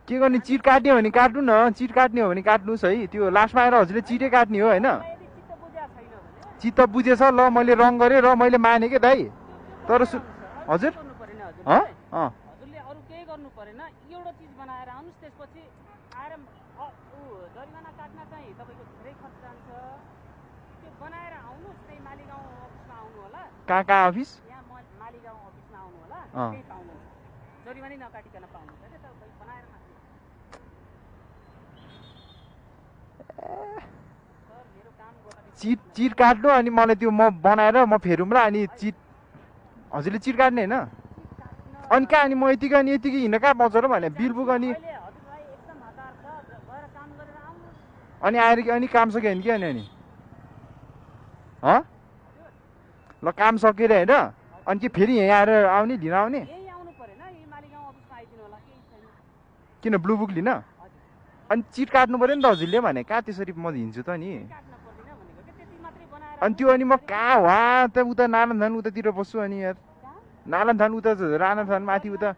के गर्ने चिट काट्ने हो भने काट्नु न चिट काट्ने हो भने काट्नुहोस् है त्यो लास्टमा आएर हजुरले चिटै काट्ने हो होइन चित्त बुझेछ ल मैले रङ गरेँ र मैले माने के दाइ तर हजुर हजुरले अरू केही गर्नु परेन एउटा चिज बनाएर आउनुहोस् त्यसपछि आएर जरिवाना काट्न चाहिँ तपाईँको धेरै खर्च जान्छ त्यो बनाएर आउनुहोस् त्यही मालीगाउँ अफिसमा आउनु होला कहाँ अफिस यहाँ मालीगाउँ अफिसमा आउनु होला त्यही पाउनुहुन्छ जरिवानै नकाटिकन पाउनुहुन्छ क्या तपाईँ बनाएर चिट काट्नु अनि मलाई त्यो म बनाएर म फेरौँला अनि चिट हजुरले चिट काट्ने होइन अनि कहाँ अनि म यतिकै हिँड्न कहाँ पाउँछ र भने बिल बुक अनि आएर अनि काम सक्यो भने के अनि ल काम सकेर होइन अनि के फेरि यहाँ आएर आउने लिन आउने किन ब्लु बुक लिन अनि चिट काट्नु पऱ्यो नि त हजुरले भने कहाँ त्यसरी म हिँड्छु त नि अनि त्यो अनि म कहाँ वा त उता नारायणथान उतातिर बस्छु अनि यार नारायणथान उता राणाथान माथि उता